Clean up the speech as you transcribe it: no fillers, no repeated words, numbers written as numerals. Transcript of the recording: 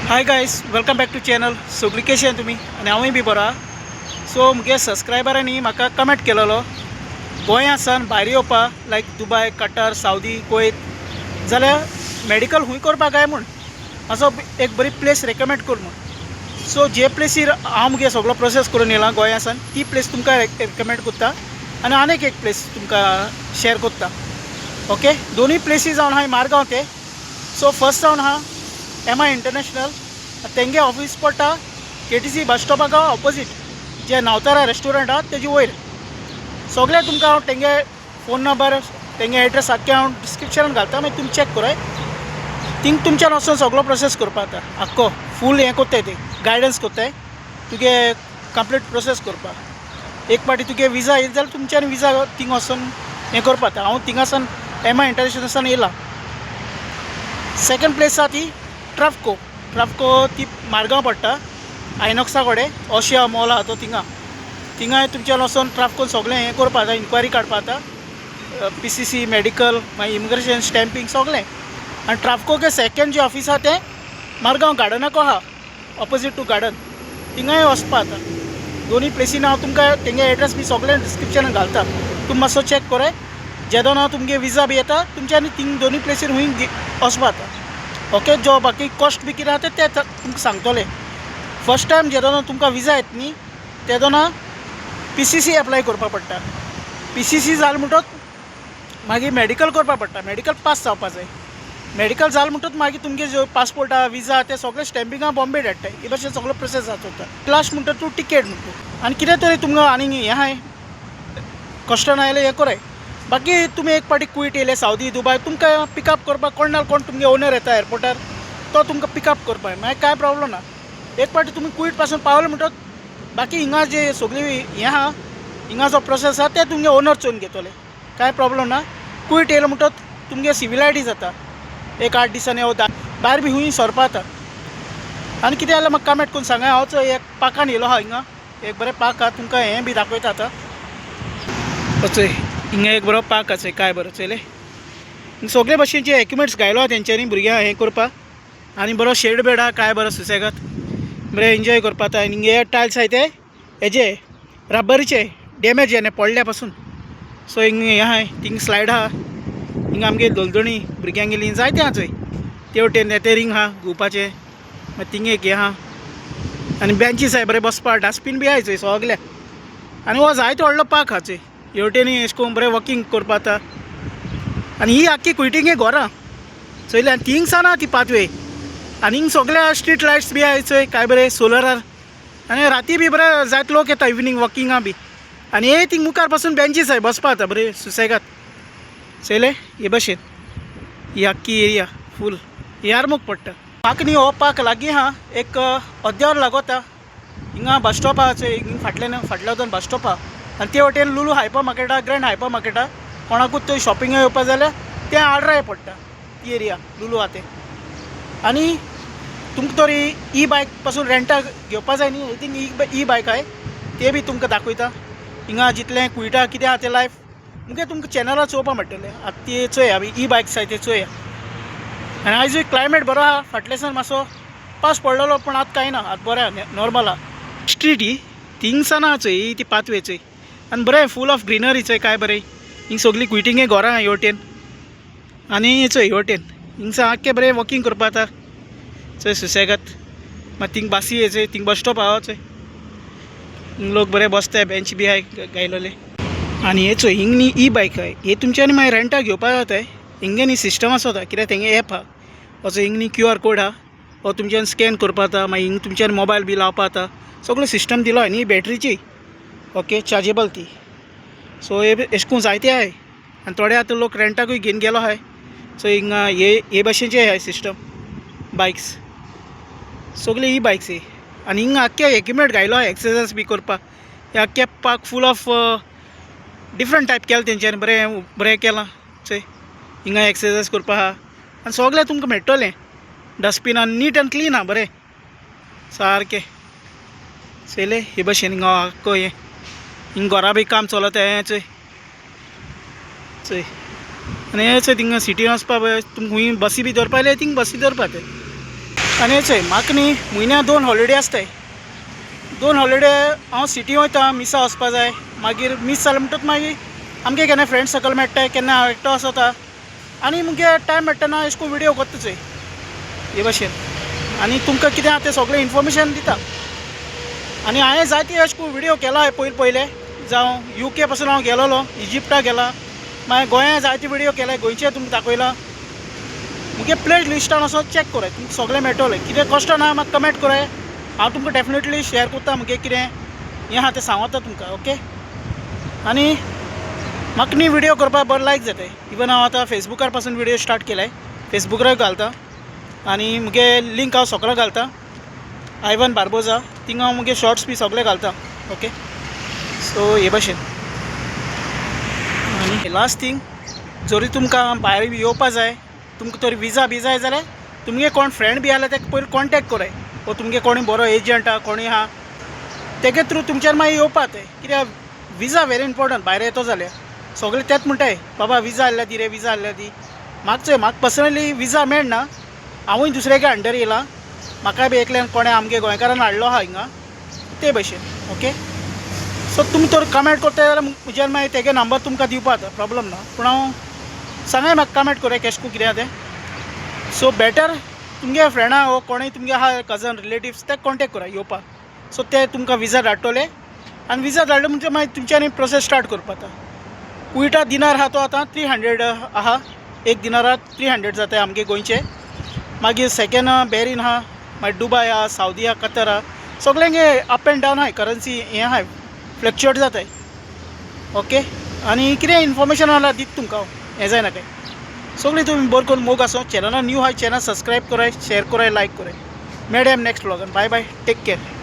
Hi guys, welcome back to channel. सगळीं कशी तुमी? आनी हांवूय बी बरो आहा. सो मुगे सबस्क्रायबरांनी म्हाका कमेंट केलेलो, गोंया सावन भायर येवपा, लायक दुबाय, कटर, सावदी, कुवेत जाल्यार मेडिकल खूंय करपाक काय म्हूण, मातसो एक बरी प्लेस रेकमेंड कर म्हूण. सो जे प्लेसीर हांव मुगे सगळो प्रोसेस करून येयला गोंया सावन, ती प्लेस तुमकां रेकमेंड करता आनी आनीक एक प्लेस तुमकां शेअर करता. ओके, दोनूय प्लेसी जावन आहा मारगांव ते. सो फर्स्ट जावन आहा एम I international. तेंगे ऑफीस पडटा केटीसी बस स्टॉपाक ऑपोजीट, जे नावतारा रेस्टॉरंट आहा तेजे वयर. सगळें तुमकां हांव तेंगे फोन नंबर, तेंगे एड्रेस आख्खे हांव डिस्क्रिप्शनान घालता, मागीर तुमी चॅक कराय. थिंग तुमच्यान वचून सगळो प्रोसेस करपाक जाता. आख्खो फूल हें कोत्ताय, ते गायडन्स कोत्ताय तुगे कंप्लीट प्रोसेस करपाक. एक पाटी तुगे विजा येयली जाल्यार तुमच्यान विजा थिंग वचून हें करपाक जाता. हांव थिंगासान एम I इंटरनॅशनलसान येयला. सेकंड प्लेस आहा ती ट्राफको. ट्राफको ती मारगांव पडटा, आयनॉक्सा कडेन ओशिया मॉल आहा तो थिंगा. थिंगा तुमच्यान वचोन ट्राफकोन सगळें हें करपाक जाता, इन्क्वायरी काडपाक जाता, पीसीसी, मेडिकल, मागीर इमिग्रेशन स्टॅम्पींग सगळें. आनी ट्राफकोगे सेकंड जे ऑफीस आहा तें मारगांव गार्डनाको आहा, ऑपोजीट टू गार्डन. थिंगाय वचपा जाता. दोनूय प्लेसीन हांव तुमकां तेंगे एड्रेस बी सगळें डिस्क्रिप्शनान घालता, तुमी मातसो चॅक कराय. जेदोना तुमगे विजा बी येता, तुमच्यानी थिंग दोनूय प्लेसीर खूंय वचपा जाता. ओके, जो बाकी कॉस्ट बी कितें आहा तें तुमकां सांगतलें. फर्स्ट टायम जेदोना तुमकां विजा येता न्ही, तेदोना पीसीसी एप्लाय करपाक पडटा. पीसीसी जालें म्हणटच मागीर मेडिकल करपाक पडटा. मेडिकल पास जावपा जाय. मेडिकल जालें म्हणटच मागीर तुमगे जो पासपोर्ट आहा, विजा आहा, ते सगळे स्टॅम्पिंगा बॉम्बे धाडटाय. हे भाशेन सगळो प्रोसेस जाता वता. लास्ट म्हणटा तूं टिकेट म्हणटा आनी कितें तरी तुमकां आनी हें आहाय क्वेश्चन आयलें, हें कराय. बाकी तुमी एक पाटी कुवेट येयले, सावदी, दुबाय, तुमकां पिकअप करपाक कोण ना कोण तुमगे ओनर येता एअरपोर्टार, तो तुमकां पिकअप करपाक, मागीर कांय प्रॉब्लम ना. एक पाटी तुमी कुवेट पासून पावले म्हणटच बाकी हिंगा जे सगळी हें आहा, हिंगा जो प्रोसेस आहा, ते तुमगे ओनर चोवन घेतले, कांय प्रॉब्लम ना. कुवेट येयले म्हणटच तुमगे सिवील आयडी जाता एक 8 दिसांनी. हो भायर बी खूंय सरपा जाता. आनी कितें जाल्यार म्हाका कमेंट करून सांगा. हांव चोय एक पार्कान येयलो आहा. हिंगा एक बरें पार्क आहा, तुमकां हें बी दाखयता आतां. चोय, हिंगा एक बरो पार्क आसा, काय बरो. चोयले, सगळे भशेनचे इक्विपमेंट्स घायलो आहा तेंच्यांनी भुरग्यांक हें करपाक. आनी बरो शेड बेड आहा, काय बरो, सुसेगाद बरें एन्जॉय करपाक जाता. आनी हिंगे टायल्स आहाय ते हेजे रब्बरीचे, डॅमेज जायना पडल्या पासून. सो हिंग हें आहाय, थिंग स्लायड आहा. हिंगा आमगे दोलदोणी भुरग्यांगेली जायते आहा. चोय, ते वटेन रिंग आहा घुंवपाचें, मागीर थिंग एक हें आहा आनी बेंचीस आहाय बरें बसपाक. डस्टबीन बी आहाय चोय सगल्या. आनी हो जायतो व्हडलो पार्क आहा. चोय, हे वटेन एशें करून बरें वॉकींग करपा जाता. आनी ही आख्खी कुयटिंगे घरां चोयली. आनी थिंगसान आहा ती पाथवे. आनी हिंग सगल्या स्ट्रीट लायट्स बी आहाय चोय, काय बरें सोलरार. आनी राती बी बरें जायते लोक येता इवनींग वॉकिंगा बी. आनी हे थिंग मुखार पासून बेंचीस आहाय, बसपा जाता बरें सुसेगाद. चोयले, हे भशेन ही आख्खी एरिया फूल यारमूक पडटा. म्हाका न्ही हो पार्क लागीं आहा, एक अर्दें वर लागोता. हिंगा बस स्टॉप आहा चोय, हिंग फाटल्यान, फाटल्या वटेन बस स्टॉप आहा. आनी ते वटेन लुलू हायपर मार्केट आहा, ग्रँड हायपर मार्केट आहा. कोणाकूच थंय शॉपिंगाक येवपा जाल्यार तें आडराय पडटा, ती एरिया लुलू आहा तें. आनी तुमकां तरी ई बायक पासून रेंटाक घेवपा जाय न्ही, थिंग ई बायक आहाय, ते बी तुमकां दाखयता. हिंगा जितलें कुयटा कितें आहा तें लायफ मुगे तुमकां चॅनलार चोवपा मेळटलें. आतां ती चोया, आमी ई बायक्स आहाय ते चोया. आनी आयजूय क्लायमेट बरो आहा. फाटल्या दिसान मातसो पावस पडलेलो, पूण आतां कांय ना, आतां बरें आहा, नॉर्मल आहा. स्ट्रीट ही थिंगसान आहा चोय, ही ती पाथवे चोय. आनी बरें फूल ऑफ ग्रिनरी चोय, काय बरें. हिंग सगळीं कुयटिंगे घरां आहा हे वटेन. आनी चोय, हे वटेन हिंगसान आख्खें बरें वॉकींग करपा जाता. चोय सुसेगाद. मागीर थिंग बासी चोय, थिंग बस स्टॉप आहा चोय. हिंग लोक बरे बसताय, बेंच बी आहाय घायलोले. आनी हे चोय, हिंग न्ही ई बायक आहाय. हे तुमच्यानी मागीर रेंटाक घेवपा जाताय. हिंगे न्ही सिस्टम आसता कित्याक तेंगे एप आहा. असो हिंग न्ही क्यू आर कोड आहा, हो तुमच्यान स्कॅन करपा जाता. मागीर हिंग तुमच्यान मोबायल बी लावपा जाता. सगळो सिस्टम दिलो आहा न्ही बॅटरीची, ओके, चार्जेबल ती. सो हे एशें करून जायते आहाय. आनी थोडे आतां लोक रेंटाकूय घेवन गेलो आहाय. सो हिंगा हे हे भाशेनचे आहाय सिस्टम. बायक्स सगळे ई बायक्स हे. आनी हिंगा आख्खे इक्विपमेंट घायलो आहा एक्सरसायज बी करपाक. हे आख्खे park full of different type केलां तेंच्यांनी, बरें बरें केलां. चोय, हिंगा एक्सरसायज करपा आहा आनी सगळें तुमकां मेळटलें. डस्टबीन आनी नीट आनी क्लीन आहा बरें सारकें. चोयलें, हे भशेन हिंगा आख्खो हें. हिंग घरा बी काम चलता हें चोय चोय. आनी हें चोय, थिंगा सिटीन वचपा पळय, तुमकां खूंय बसी बी धरपा जाल्यार थिंग बसी धरपा ते. आनी चोय म्हाका न्ही म्हयन्या 2 हॉलिडे आसताय. 2 हॉलिडे हांव सिटी वयता, मिसा वचपा जाय. मागीर मीस जालें म्हणटकच मागीर आमगे केन्ना फ्रेंड सर्कल मेळटाय, केन्ना हांव एकटो आसता आनी मुगे टायम मेळटना अशें करून विडियो करता चोय हे भाशेन. आनी तुमकां कितें आहा तें सगळें इन्फॉर्मेशन दिता. आनी हांवें जायते अशें करून विडियो केला पयलीं पयले, जावं UK पासून हांव गेलोलो, इजिप्टाक गेला, मागीर गोंया जायते विडियो केले, गोंयचे तुमकां दाखयला. मुगे प्ले लिस्टान वचोन चॅक कराय, तुमकां सगळें मेळटलें. कितें कश्ट ना म्हाका कमेंट कराय, हांव तुमकां डेफिनेटली शेअर करता मुगे कितें हें आहा तें सांगता तुमकां. ओके, आनी म्हाका न्ही विडियो करपाक बरो लायक जाता. इवन हांव आतां फेसबुकार पासून विडियो स्टार्ट केलाय, फेसबुकारूय घालता आनी मुगे लिंक हांव सगळो घालता, आयवन बार्बोजा, थिंगा हांव मुगे शॉर्ट्स बी सगळे घालता. ओके, सो हे भाशेन. आनी लास्ट थींग, जरी तुमकां भायर येवपा जाय, तुमकां तर विजा बी जाय जाल्यार तुमगे कोण फ्रेंड बी आसल्यार ताका पयलीं कॉन्टेक्ट कराय, वो तुमगे कोणी बरो एजंट आहा, कोणी आहा, तेगे थ्रू तुमच्यान मागीर येवपा तें. कित्याक विजा व्हेरी इम्पोर्टंट भायर येतो जाल्यार. सगळे तेंच म्हणटाय, बाबा विजा आहल्या दी रे, विजा आहल्या दी. म्हाका चोय, म्हाका पर्सनली विजा मेळना, हांवूय दुसऱ्यागे अंडर येयला, म्हाकाय बी एकल्यान कोणें आमगे गोंयकारान हाडलो आहा हिंगा ते भशेन. ओके, सो तुमी तर कमेंट करता जाल्यार म्हज्यान मागीर तेगे नंबर तुमकां दिवपा जाता, प्रोब्लम ना. पूण हांव सांगाय म्हाका कमेंट करूया केशें करून कितें आहा तें. सो बेटर तुमगे फ्रेंडा वो कोणूय तुमगे आहा कजन रिलेटिव्स ते कॉन्टेक्ट करा येवपाक. सो ते तुमकां विजा धाडटले आनी विजा धाडले म्हणजे मागीर तुमच्यांनी प्रोसेस स्टार्ट करपा जाता. कुवेटा दिनार आहा तो आतां 300 आहा, एक दिनाराक 300 जाता आमगे गोंयचे. मागीर सेकेंड बॅरीन आहा, मागीर दुबाय आहा, सावदी आहा, कतर आहा, सगळ्यांगे अप एंड डावन आहाय, करन्सी हें आहाय, फ्लक्चुएट जाताय. ओके, आनी कितें इन्फॉर्मेशन आहा दिता तुमकां हांव, हें जायना काय. सगळीं तुमी बरें करून मोग आसो. चॅनला न्यू आहाय चॅनल सबस्क्रायब कराय, शेअर कराय, लायक कराय. मेळया next व्लॉगान. Bye bye, take care.